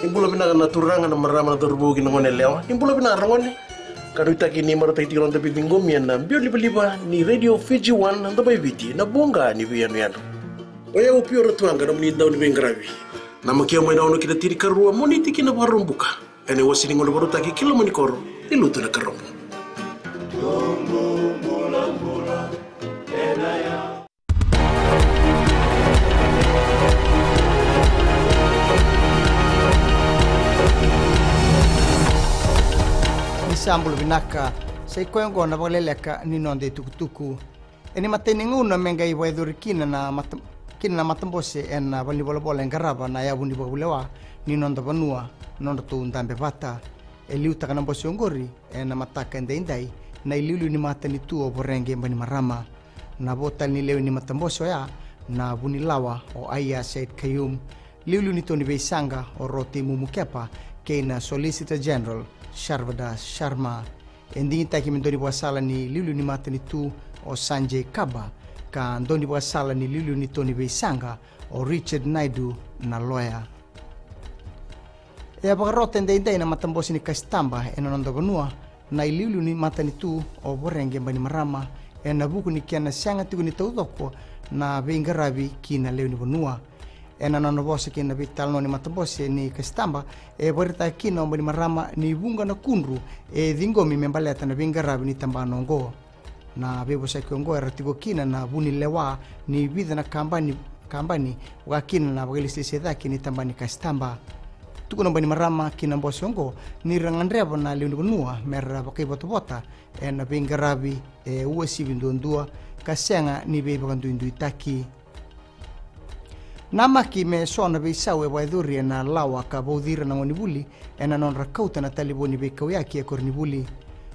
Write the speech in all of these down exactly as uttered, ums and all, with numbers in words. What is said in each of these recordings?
Ni bula vinaka na turaga, na marama, na cauravou kei na gone yalewa. Ni bula vinaka ragone. Ka nuitaki ni marautaki tiko na noda veiciqomi ena biau livaliva ni Radio Fiji One, na Domo i Viti, na voqa ni veiyanuyanu. O yau Pio Ratuaqa, nomuni dau ni veiqaravi. Namaki au mai na ono ki na tinikarua, Moniti ki na Vakaraubuka. Ena iwase ni gauna vakarautaki ki loma ni koro, i Lutu, Nakarobo. Ni sa bula vinaka, sa i koya oqo na vakaleleka ni noda itukutuku. Ena imatai ni gauna me qai vakayacori kina na mata, kina na matabose ena valenivolavola e qarava na yavu ni vakavulewa ni noda vanua, nodratou dabe vata. E liutaka na bose oqori ena mataka edaidai na iliuliu ni matanitu o Voreqe Bainimarama. Na vo tale ni lewe ni matabose oya na vunilawa o Aiyaz Sayed-Khaiyum, liuliu ni tou ni veisaqa o Rotei Mumu Kepa, kei na Solicitor General Sharvada Sharma. E digitaki me daunivakasala ni liuliu ni matanitu o Sanjay Kabba, ka daunivakasala ni liuliu ni tou ni veisaqa o Richard Naidu, na loya. E a vakarota edaidai na matabose ni kasitaba ena noda vanua na iliuliu ni matanitu o Voreqe Bainimarama, ena vuku ni kena sega tiko ni taucoko na veiqaravi ki na lewe ni vanua. Ena nona vosa ki na veitalanoa ni matabose ni kasitaba, e vakaraitaka kina o Bainimarama ni vuqa na kudru e ciqomi me baleta na veiqaravi ni tabana oqo. Na veivosaki oqo era tiko kina na vunilewa ni vica na kabani, kabani, vaka kina na vakailesilesi e cake ni tabana ni kasitaba. Tukuna o Bainimarama ki na bose oqo ni ra gadreva na lewe ni vanua me ra vakaivotavota ena veiqaravi e uasivi duadua ka sega ni veivakaduiduitaki. Namaki me so na veisau e vakayacori ena lawa ka vauci ira na gonevuli ena nodra kauta na talevoni veikauyaki e koronivuli.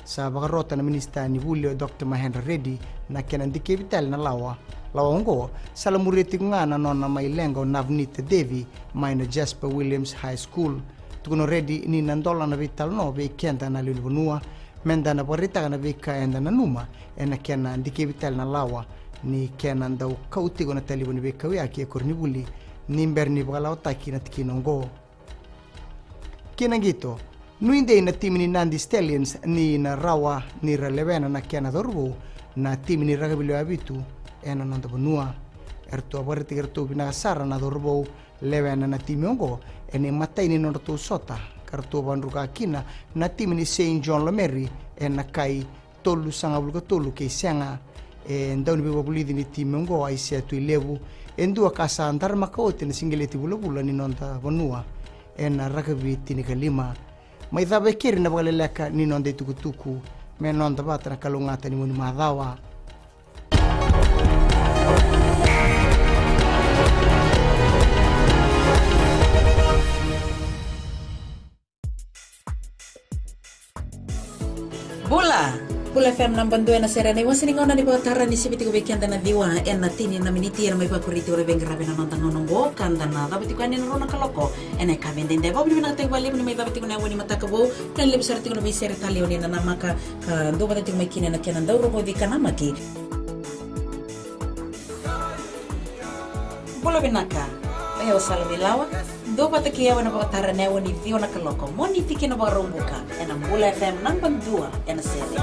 Sa vakarota na minisita ni vuli o Doctor Mahendra Reddy na kena dikevi tale na lawa. Lawa oqo sa lamuria tiko ga na nona mai leqa o Navneet Devi mai na Jasper Williams High School. Tukuna o Reddy ni na dola na veitalanoa vei keda na lewe ni vanua, meda na vakaraitaka na veika eda nanuma ena kena dikevi tale na lawa ni kena dau kau tiko na talevoni veikauyaki e koronivuli ni bera ni vakalawataki na tikina oqo. Kina qito, nuidei na timi ni Nadi Stallions ni na rawa ni ra lewena na kena cauravou na timi ni rakavi lewe vitu ena noda vanua. Eratou a vakaraitaki iratou vinaka sara na cauravou lewena na timi oqo ena imatai ni nodratou sota, ka ratou vakadruka kina na timi ni Saint John Lomeri ena kai tolusagavulu ka tolu kei sega. E dau ni veivakavulici ni timi oqo o Aisea Tuilevu, e dua ka sa daramaka oti na siqeleti vulavula ni noda vanua ena rakavi tinikalima. Mai cava e keri na vakaleleka ni noda itukutuku, me noda vata na kalougata ni mua ni macawa. Bula! Bula F M naba dua ena sere ena iwase ni gauna ni vakatara ni sivi tiko vei keda na ciwa ena tini na miniti ena mai vakuri tiko na veiqaravi ena noda gauna oqo ka da na cava tiko yani ena rua na kaloko ena yakavi edaidai. Vakavinavinakataki vakalevu ni mai cava tiko na yawa ni mataka vou, ka levu sara tiko na veisere talei o ni na namaka ka dua vata tiko mai kina ena kena dau rogoci ka namaki. Bula vinaka. O yau Sala Vilawa. Dua vata kei au ena vakatara ena yawa ni ciwa na kaloko Moniti ki na Vakaraubuka ena Bula F M naba dua ena sere.